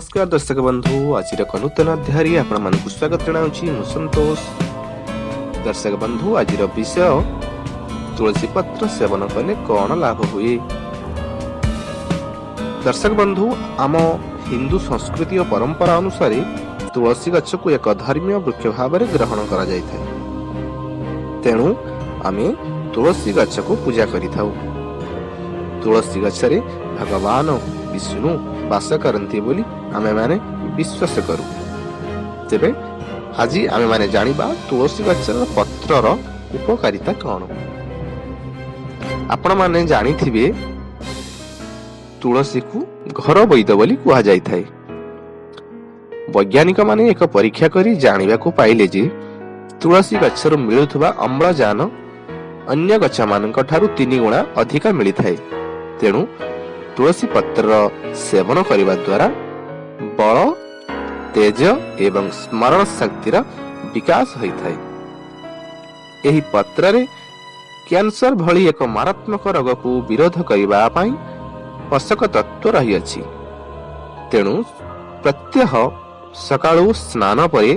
ନମସ୍କାର ଦର୍ଶକ ବନ୍ଧୁ, ଆଜିର ଏକ ନୂତନ ଅଧ୍ୟାୟରେ ଆପଣମାନଙ୍କୁ ସ୍ୱାଗତ ଜଣାଉଛି। ମୁଁ ସନ୍ତୋଷ। ଦର୍ଶକ ବନ୍ଧୁ, ଆଜିର ବିଷୟ ତୁଳସୀ ପତ୍ର ସେବନ କଲେ କ'ଣ ଲାଭ ହୁଏ? ଦର୍ଶକ ବନ୍ଧୁ, ଆମ ହିନ୍ଦୁ ସଂସ୍କୃତି ଓ ପରମ୍ପରା ଅନୁସାରେ ତୁଳସୀ ଗଛକୁ ଏକ ଧର୍ମୀୟ ବୃକ୍ଷ ଭାବରେ ଗ୍ରହଣ କରାଯାଇଥାଏ। ତେଣୁ ଆମେ ତୁଳସୀ ଗଛକୁ ପୂଜା କରିଥାଉ। ତୁଳସୀ ଗଛରେ ଭଗବାନ ବିଷ୍ଣୁ ବାସ କରନ୍ତି ବୋଲି ଆମେମାନେ ବିଶ୍ୱାସ କରୁ। ତେବେ ଆଜି ଆମେମାନେ ଜାଣିବା ତୁଳସୀ ଗଛର ପତ୍ରର ଉପକାରିତା କ'ଣ। ଆପଣମାନେ ଜାଣିଥିବେ, ତୁଳସୀକୁ ଘର ବୈଦ ବୋଲି କୁହାଯାଇଥାଏ। ବୈଜ୍ଞାନିକମାନେ ଏକ ପରୀକ୍ଷା କରି ଜାଣିବାକୁ ପାଇଲେ ଯେ ତୁଳସୀ ଗଛରୁ ମିଳୁଥିବା ଅମ୍ଳଜାନ ଅନ୍ୟ ଗଛମାନଙ୍କ ଠାରୁ 3 ଗୁଣା ଅଧିକ ମିଳିଥାଏ। ତେଣୁ ତୁଳସୀ ପତ୍ରର ସେବନ କରିବା ଦ୍ୱାରା ବଳ, ତେଜ ଏବଂ ସ୍ମରଣ ଶକ୍ତିର ବିକାଶ ହୋଇଥାଏ। ଏହି ପତ୍ରରେ କ୍ୟାନ୍ସର ଭଳି ଏକ ମାରାତ୍ମକ ରୋଗକୁ ବିରୋଧ କରିବା ପାଇଁ ପୋଷକ ତତ୍ତ୍ୱ ରହିଅଛି। ତେଣୁ ପ୍ରତ୍ୟହ ସକାଳୁ ସ୍ନାନ ପରେ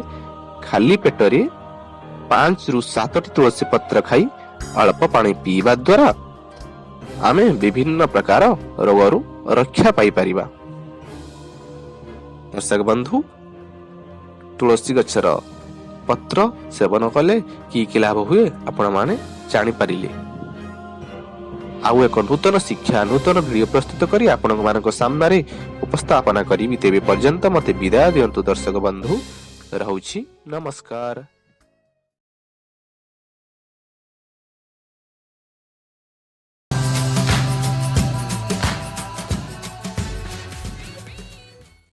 ଖାଲି ପେଟରେ 5ରୁ 7ଟି ତୁଳସୀ ପତ୍ର ଖାଇ ଅଳ୍ପ ପାଣି ପିଇବା ଦ୍ୱାରା ଆମେ ବିଭିନ୍ନ ପ୍ରକାର ରୋଗରୁ ରକ୍ଷା ପାଇପାରିବା। ଦର୍ଶକ ବନ୍ଧୁ, ତୁଳସୀ ଗଛର ପତ୍ର ସେବନ କଲେ କି କି ଲାଭ ହୁଏ, ଆପଣମାନେ ଜାଣିପାରିଲେ। ଆଉ ଏକ ନୂତନ ଶିକ୍ଷା, ନୂତନ ଭିଡ଼ିଓ ପ୍ରସ୍ତୁତ କରି ଆପଣମାନଙ୍କ ସାମ୍ନାରେ ଉପସ୍ଥାପନା କରିବି। ତେବେ ପର୍ଯ୍ୟନ୍ତ ମୋତେ ବିଦାୟ ଦିଅନ୍ତୁ ଦର୍ଶକ ବନ୍ଧୁ, ରହୁଛି, ନମସ୍କାର।